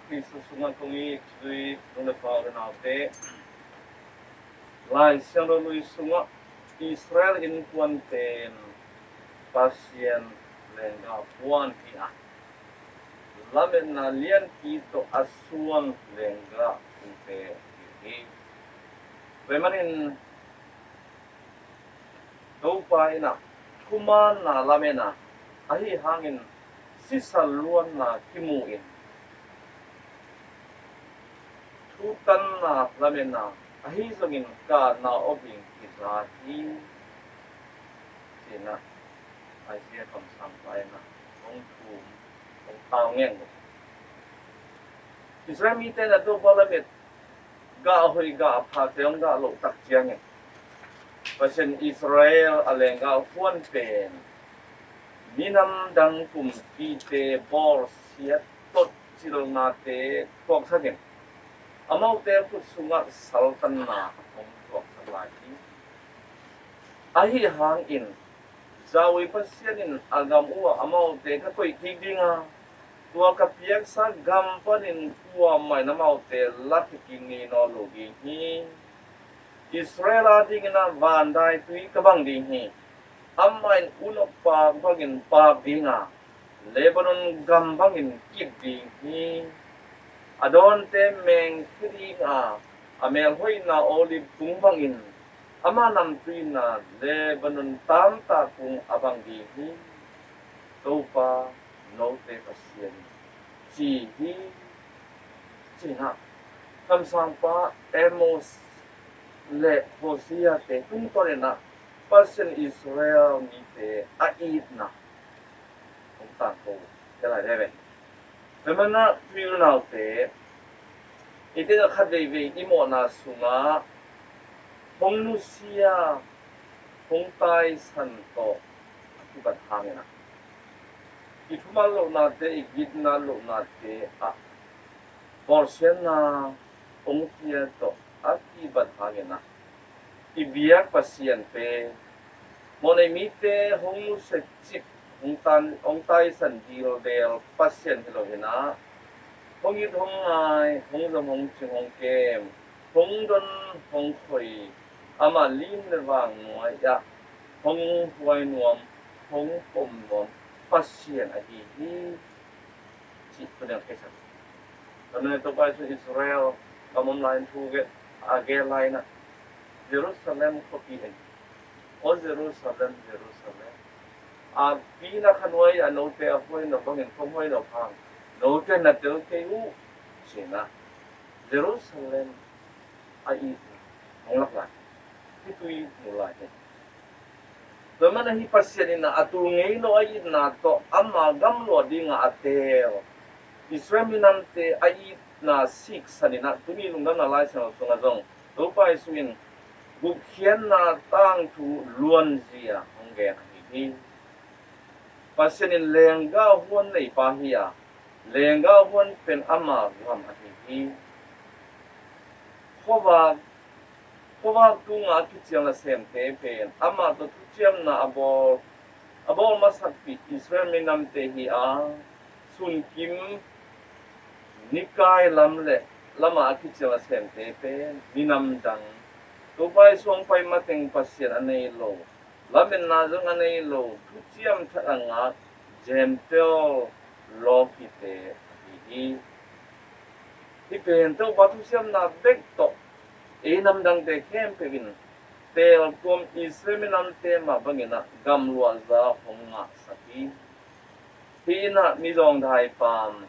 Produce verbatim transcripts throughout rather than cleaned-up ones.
Khrih sungah kong it zui nu le pa u le naute, Lai Siangtho lui sungah Israel innkuan pen Pasian lenggah puan hi a, lametna lianpi tawh a suan lenggah pute hi hi. Tua manin Topa in ah thumaanna lamen a, ahi hangin sisal luanna kimu in, thutanna lamen a, ahi zongin kahna awbing kiza hi, ci-in ah Isaiah kamsangpa in ah hong thum, hong tau ngeng uh. Israel mite in ah Topa lamet gah hoih gah phate hong gah loh tak ciangin Pasian Israel a lenggah huan pen minam dang kumpite bawlsiat totcilnate thuaksakin amaute khut sungah saltanna hong thuaksak lai hi. Ahi hangin Zahoi Pasian in a gam uhah amaute ka koih kik ding a, tua ka piaksa gam panin kuamah in amaute la kik ngei nawn lo ding hi. Israel adingin ah vandaitui ka bang ding hi. Amah in unau pak bangin pak ding a, Lebanon gam bangin kip ding hi. A dawnte mengkhia ding a, a melhoihna olive kung bangin ama namtui in ah Lebanon tamtak kung a bang ding hi, Topa note Pasian in ci hi, ci-in ah kamsangpa Amos le Hosea-te tungtawnin ah Pasian Israel mite a itna hong tangko uh hi lai veve. Tua manin ah pi le naute, eite in ah khat veivei i mawhna sungah hong nusia, hong taisan tawh a kibat hangin ah i thuman lohnate, i gitna lohnate ah bawlsiatna hong pia tawh a kibat hangin ah i biak Pasian pen mawhnei mite hong nusia cip, hong tan, hong taisan dildel Pasian hi lo-in ah hong it hong ngai, hong zom hong cing hong kem, hong don hong khoi, amah lim le vang nuai ah hong huai nuam, hong pom nuam Pasian ahi hi, cih tuniang theisak. Tua manin Topa Jesu Israel gam om lai-in thu gen, a gen lai-in ah Jerusalem khuapi in, "O Jerusalem, Jerusalem, a pi na kha nuai a note a huai nop bangin kong huai nop hang note na tel kei uh," ci-in ah Jerusalem a itna hong lak lai hi. Hih tui mu lai hi. Tua manin ah hih Pasian in ah a tul ngei lo a itna tawh ama gamluah dingah a teel Israel minamte a itna siksan in ah tuni lungdamna Lai Siangtho sungah zong Topa Jesu in gupkhiatna tangthu luanzia hong gen ahi hi. Pasian in lenggah huan neipa hi a, lenggah huan pen ama gam ahi hi. Khuavak, khuavak tungah a kiciang nasemte pen amah tawh thuciamna a bawl, a bawl masakpih Israel minamte hi a, sunkim nikai lam le lamah a kiciang nasemte pen minam dang, Topa Jesu hong pai mateng Pasian a nei lo, lametna zong a nei lo, thuciam that a ngak Gentile lawkite ahi hi. Hih pen Topa thuciamna bek tawh ei namdangte khempeuh in teeltuam Israel minamte mah bangin ah gamluahza hong ngahsak hi. Hih in ah mizawngdai paam,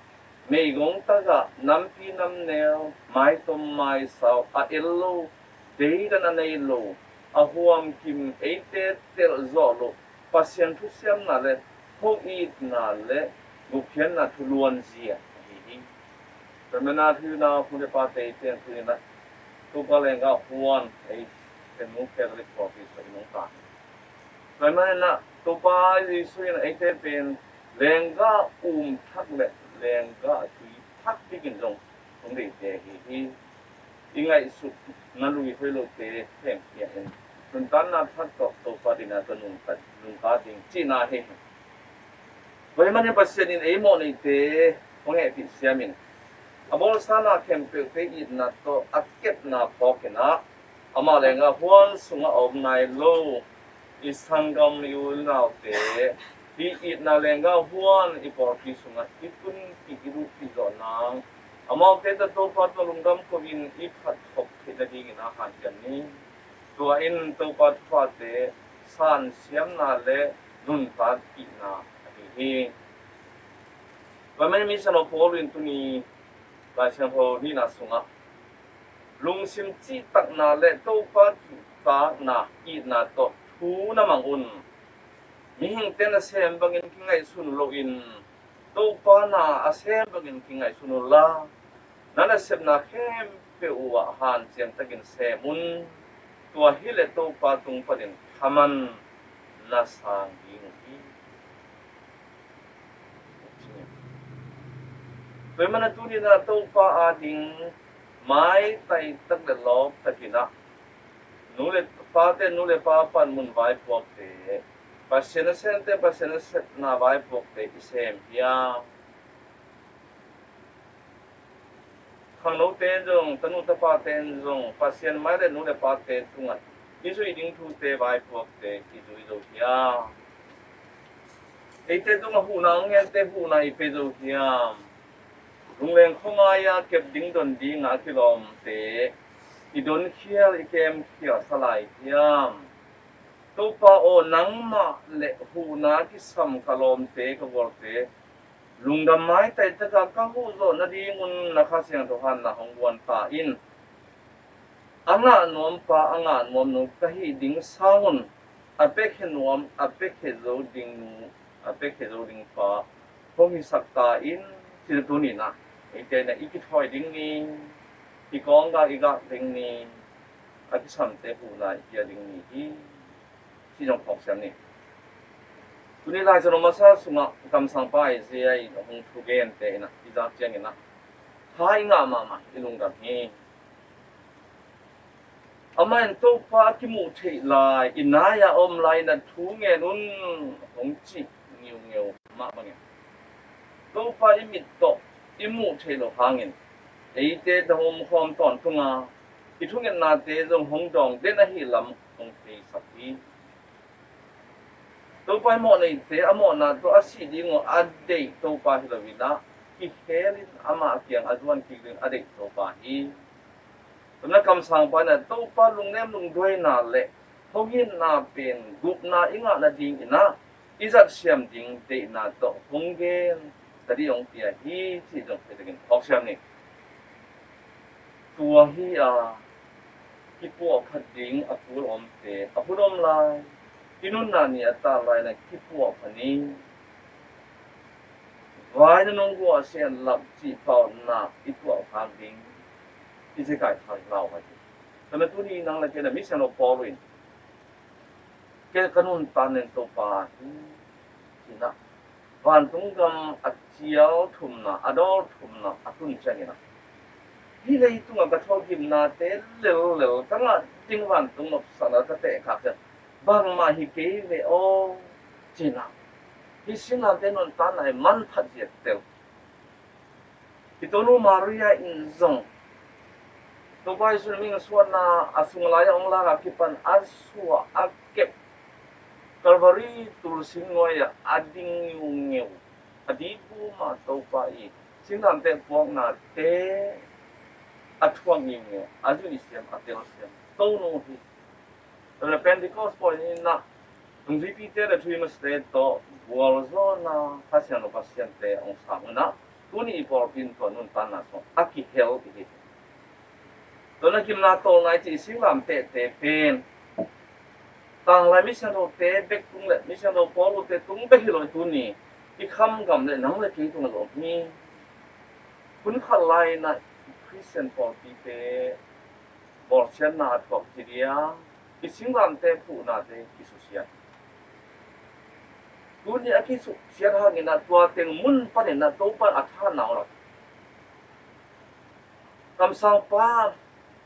meigong tagah, nampi namnel, maitom maisau a el lo, deidan a nei lo, a huamkim, eite telh zawh loh Pasian thusiamna le hong itna le gupkhiatna thu luanzia ahi hi. Tua manin ah thu i na, pu le pate, i teng thu in ah Topa lenggah huan ei St. Luke Catholic Church i nong ta hi. Tua manin ah Topa Jesu in eite pen lenggah um thak le lenggah tui thak dikin zong hong deihte ahi hi. I ngaihsutna lui hoih lote khempeuh in nuntakna thak tawh Topa deihna tawh nuntak, nuntak ding cihna hi. Tua ahih manin Pasian in ei mawhneite hong hehpih siamin a bawlsa na khempeuhte itna tawh a kepna phawk in ah, amah lengah huan sungah a om nai lo i sanggam i u i naute, i itna lengah huan i pawlpi sungah i tunpih i luhpih zawh nang, amaute tawh Topa tawh lungdam ko-in i phatkhop theih nadingin a hanciam ni. Tua in Topa thuphate sansiamna le nuntakpihna ahi hi. Tua man Misiangtho Paul in tuni Lai Siangtho nihna sungah lungsim cihtakna le Topa kihtakna itna tawh thu na mang un. Mihingte nasem bangin kingaihsun loin Topa na a sem bangin kingaihsun unla, na nasepna khempeuh uhah hanciam takin sem un. Tua hileh Topa tung panin thaman na sang ding uh hi. Tua ahih manin tuni-in ah Topa ading maitai tak le lawp takin ah, nu le pate, nu le pa panmun vaipuakte, Pasian nasemte, Pasian nasepna vaipuakte i sem hiam? Khangnote in zong, tanu tapate in zong Pasian mai le nu le pate tungah i zuih ding thute vaipuakte i zui zo hiam? Eite tungah huhna hong gente huhna i pe zo hiam? Lungleng khuangai-a kep ding don dinga a kilawmte i donkhial i kemkhial sa lai hiam? Topa aw, nangmah le huhna kisam ka lawmte, ka gualte lungdam maitai taka ka huh zawh nadingun na Kha Siangtho hanna hong guan ta in. A ngah nuam pa a ngah nuam nu ka hih ding sangun, a piakhia nuam a piakhia zo ding nu, a piakhia zo ding pa hong hisak ta in. Cih tuni-in ah eite in ah i kithawi ding ni, i kawnggak i gak ding ni, a kisamte huhna i pia ding ni hi. Cih zong phawksiam ni. Tuni Lai Siangtho masa sungah kamsangpa Isaiah in a hong thugente in ah i zak ciangin ah tha i ngah mahmah, i lungdam hi. Amah in Topa a kimuh theih lai, i nai-a om lai in ah thu ngen un, hong cih ngiungeu mah bangin, Topa i mit tawh i muh theih loh hangin eite tawh hong omkhawm tawntunga i thungetnate zong hong dawng den ahih lam hong theisak hi. Topa i mawhneite a mawhna tawh a sih ding uh a deih Topa hi lo in ah, kikhel in amah kiang a zuan kik ding a deih Topa hi. Tua na kamsangpa in ah Topa lungnem lungduaina le hong itna pen gupna i ngah nadingin ah i zatsiam ding deihna tawh hong gen ta ding hong pia hi, cih zong kei takin phawksiam ni. Tua hi a, kipuahphat ding a kul omte a hun om lai, i nunna ni a tak lai in ah kipuahphat ni. Vai na nong guah sian lap cih pautna i tuah khak ding, i zekai khak lau hai hi. Tua na tuni nang le kei in ah Misiangtho Paul in, kei ka nuntakna in Topa hi, ci-in ah vantung gam a cial thumna, a dawl thumna a tun ciangin ah, hih leitungah ka thuakgimnate lellel, ka ngah ding vantung nopsakna ka tehkhak ciang bangmah hi kei ve aw, ci-in ah hih singlamteh nuntakna i manphat zia tel. I Tonu Maria in zong Topa Jesu min suahna a sung lai-ah hong lak a kipan a suah a kep Calvary tulsing nuai-ah a ding ngiungeu, a dibum ah Topa i singlamteh puaknate a thuak ngiungeu, a zuihsiam, a telsiam Tonu hi. Tua leh Pentecost pawi ni-in ah nungzuipite le thu-i masate tawh gualzawhna Kha Siangtho Pasiante hong sang un ah, tuni i pawlpi in tua nuntakna sung a kihel i hi. Tua na gimna tawlnga i cih singlamtehte pen tanglai misiangthote bek tung le misiangtho Paul-te tung bek hi lo, tuni i khamgam le nang le kei tungah zong om hi. Hun khat lai-in ah Khristian pawlpite bawlsiatna a thuak ci dia, i singlamteh phuhnate kisusia. Tuni a kisuksiat hangin ah tua teng mun panin ah Topa in a tha nau lo. Kamsangpa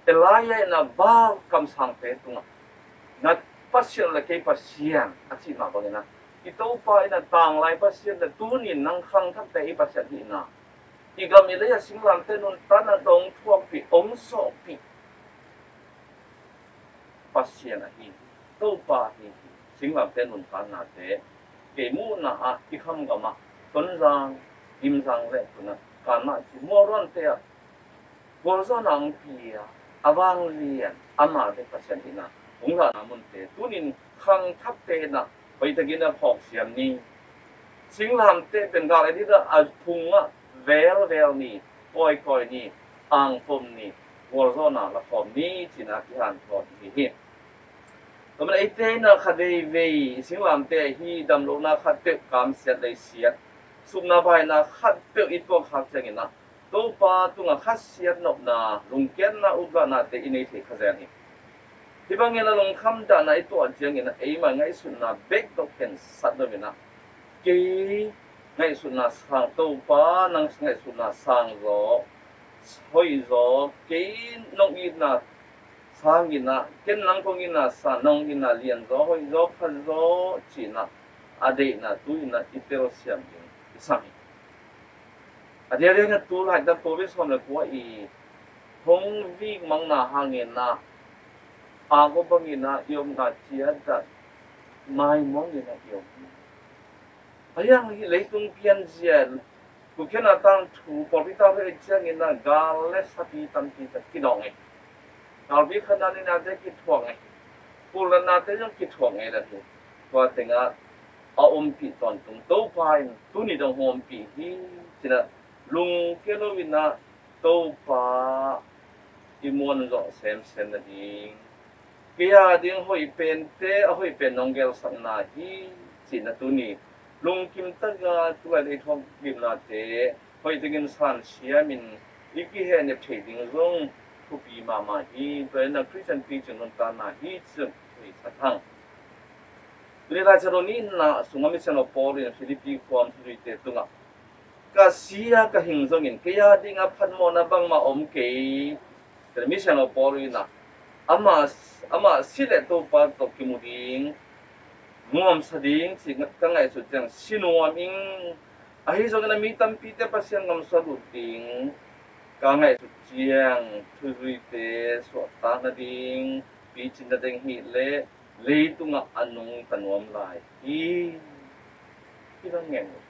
Elijah in ah Baal kamsangte tungah, na Pasian le kei Pasian a cih mah bangin ah, i Topa in ah tanglai Pasian le tuni nang khangthakte i Pasian hihna I gam i lei a singlamteh nuntakna dong thuakpih, ong sawhpih Pasian ahi hi. Topa ahi hi. Singlamteh nuntaknate kei muhna ah i khamgam ah Tonzang, Gimzang le tunah Kanmah ci mualruante ah gualzawhna ong pia a vanglian amah bek Pasian hihna hong lahna munte tunin khangthakte in ah hoihtakin a phawksiam ni. Singlamteh pen gal edit ah a phung ah velvel ni, kawikawi ni, angpom ni, gualzawhna la khawm ni cih na kihanthawn hi hi. Tua man eite in ah kha veivei singlamteh hi damlohna khatpeuh kamsiat leisiat, supna baina khatpeuh i tuak khak ciangin ah Topa tungah khasiat nopna, lungkiatna, uplahnate i nei thei kha zen hi. Hih bangin a lungkham dahna i tuah ciangin a eima ngaihsutna bek tawh khensat lo in ah kei ngaihsutna sang, Topa nang ngaihsutna sang zaw, hoih zaw, kei nong itna sang in ah, ken nang kong itna sang, nong itna lian zaw, hoih zaw, pha zaw ci-in ah a deihna tu in ah i telsiam ding i sam hi. A diakdiak in ah tu laitak Covid sawm le kua i hong vik mangna hangin ah a ko bangin ah i omna ciat ah maimuang in ah i om hi. A hiang hi leitung pianzia, kukhen a tangthu pawlpi tangthu ei ciangin ah gal le sapi tampi tak kidawng ei. Galpi khatna ninate kithuak ei. Pulnate zong kithuak ei la hi. Tua tengah a ompih tawntung Topa in tuni dong hong ompih hi. Ci-in ah lungkia lo in ah Topa i muan zawh semsem nading, kei a ding hoih pente a hoih pen nong gelsakna hi. Ci-in ah tuni lungkim taka tulai dei thuak gimnate hoihtakin sansiamin i kihehnep theih ding zong thupi mahmah hi. Tua in ah Khristian picing nuntakna hi ci-in thei sa thang. Tuni Lai Siangtho nihna sungah misiangtho Paul in Filippi khuam thuzuite tungah ka si a ka hing zongin kei a dingah phatmawhna bangmah om kei. Misiangtho Paul in ah amah, amah si le Topa tawh kimu ding, nuamsa ding ci ka ngaihsut ciang si nuam ing. Ahi zongin a mi tampite Pasian gam suah lut ding ka ngaihsut ciang thuzuite suahtak nading picin nading hi leh leitungah a nungta nuam lai hi. Hi bang ngen uh.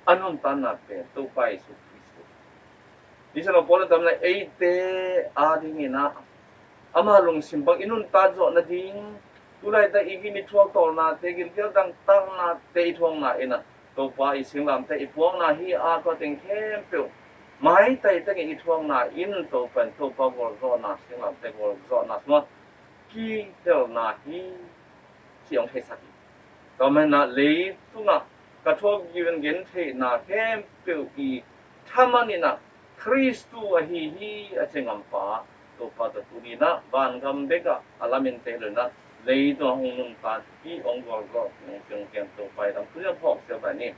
A nuntakna pen Topa Jesu Khristu. Misiangtho Paul in tamna eite a dingin ah ama lungsim bang i nuntak zawh nading, tulaitak i gim i thuak tawlnate, gilkial dangtaknate i thuakna in ah Topa i singlamteh i puakna hi a, tua teng khempeuh maitai tengin i thuakna in Topa in Topa gualzawhna, singlamteh gualzawhna sungah kihelna hi ci hong theisak hi. Tua manin ah leitungah ka thuak gin gentheihna khempeuh i thaman in ah Khristu ahi hi a ci ngampa Topa tawh tuni in ah vangam bekah a lamin teh lo in ah leitungah hong nuntak hi, hong gualzawh hi, hong ciangciang Topa i lam tuni a phawk sia pai ni.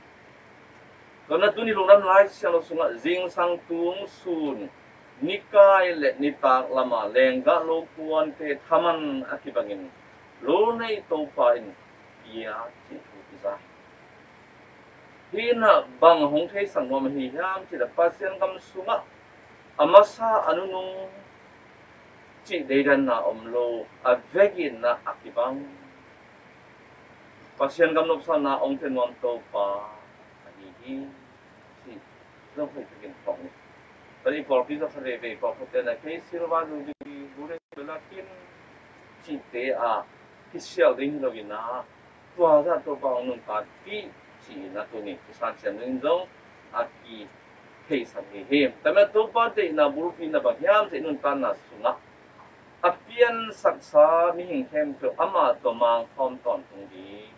Tua na tuni lungdam Lai Siangtho sungah zingsang tung sun nikai le nitak lama lenggah lo kuante thaman a kibangin lo nei Topa in pia cih thu kiza hi. Hih in ah bang hong theisak nuam ahi hiam cih leh Pasian gam sungah a masa a nunung cih deidanna om lo, a vekin ah a kibang Pasian gam nopsakna hong pia nuam Topa ahi hi. Cih zong hoih takin phawk ni. Tua i pawlpi zong kha veivei pawlkhatte na kei silva, ruby, bule, belakin cihte ah kisial ding hi lo in ah tua zah Topa hong nuntakpih ci-in ah tuni kisansiam ding zong a kitheisak hi hi. Tua manin Topa deihna bulpi na bang hiam cih nuntakna sungah a piansaksa mihing khempeuh amah tawh mangkhawm tawntung ding.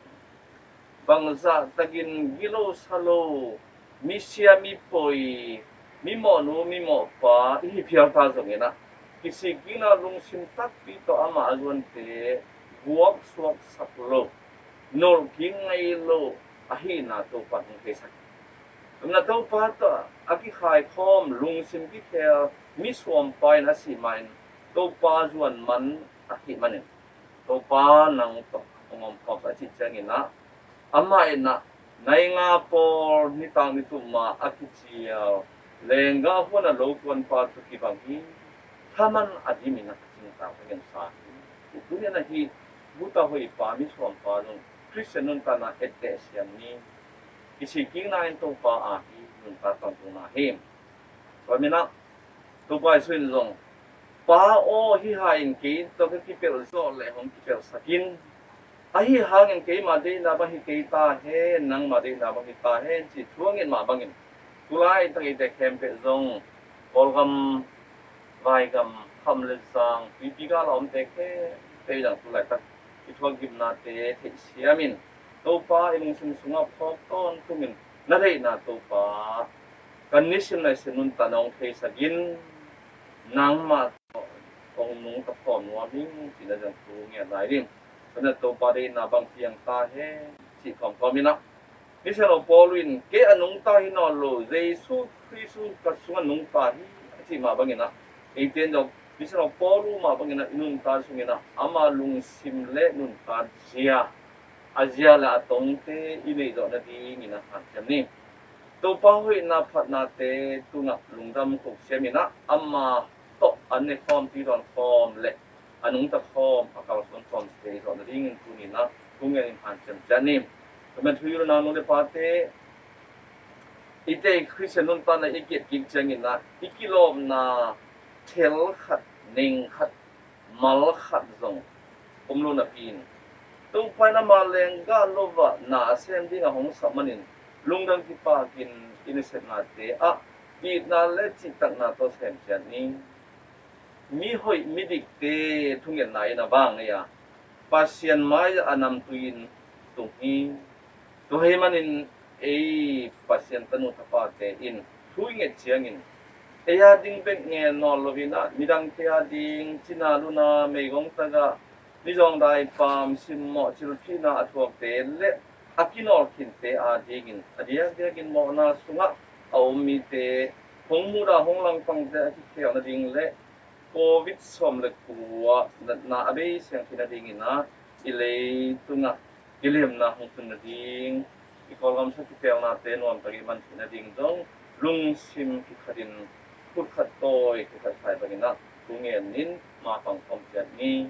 Bangzah takin gilo salo, misia mipoi, mimawhnu mimawhpa i hi phial ta zongin ah kisik kikna lungsim takpi tawh amah a zuante vuak suaksak lo, nolh kik ngei lo ahihna Topa in hong theisak hi. Tua manin ah Topa tawh a kikhaikhawm lungsim kikhel misuampa in a sih ma-in Topa zuan man ahih manin Topa nang tawh hong omkhawm sa a cih ciangin ah amah in ah Nai nga pawl nitak ni tum ma a kicial lenggah huan a lo tuanpa tu kibang hi. Thaman a dimin a cingtak a gensa hi. Tunian ahi buta hoihpa misuampa zong Khristian nuntakna etteh siam ni. Kisikkikna in Topa a hi nuntak tangtungna hi. Tua minah Topa Jesu in zong, Pa aw, hi hai in kei tawh ka kipelh zawh leh hong kipelhsak in. Ahi hangin keima deihna bang hi kei ta hen, nangma deihna bang hi ta hen, ci thu a nget mah bangin tulai tak eite khempeuh zong Kawlgam, Vaigam, Kham le Zang, tuipi gal a omte khempeuh zong tulai tak i thuakgimnate theihsiamin Topa i lungsim sungah phawk tawntungin na deihna Topa kan nisim naisim nuntakna hong theisak in, nangmah tawh hong nungta khawm nuam ing cihna zong thu ngen lai ding. Tua na Topa deihna bang piang ta hen cih khawm khawm inah Misiangtho Paul in kei a nungta hi nawn lo, Jesu Khristu ka sungah nungta hi a cih mah banginah eite in zong Misiangtho Paul mah banginah i nunta sunginah ama lungsim le nunta zia, a zia le a tongte i neih zawh nadingin a hanciam ni. Topa hoihna phatnate tungah lungdam khuk siaminah ama tawh an ne khawm, tuidawn khawm le a nungta khawm, a kalsuan khawmte i zawh nadingin tuninah thu ngenin hanciam ciat ni. Tua man thu i nang nu le pate, eite Khristian nuntakna i kiat kik cianginah i kilawmna thel khat, neng khat, mal khat zong om lo napi in Topa in ama lenggah lo ah na a sem dingah hong sap manin lungdam kipakin i nasepnate ah itna le cihtakna tawh sem ciat ni. Mi hoih mi dikte thungetna in a vang nei a, Pasian mai-ah a namtui in tung hi. Tua hih manin ei Pasian tanu tapate in thu i nget ciangin ei a ding bek ngen nawn loinah midangte a ding cina luna meigong tagah mizawng daipam simmawh cilphihna a thuakte le a kinawl khinte a dingin a diakdiakin mawhna sungah a um mite hong mudah hong langpangte a kikhel nading le Covid sawm le kua natna a bei siang khin nadingin ah i leitungah kilemna hong tun nading, i Kawlgam sa kipelnate nuamtak i man theih nading zong lungsim kikhatin khut khat tawi khut khat khai banginah thu ngenin mapang khawm ciat ni.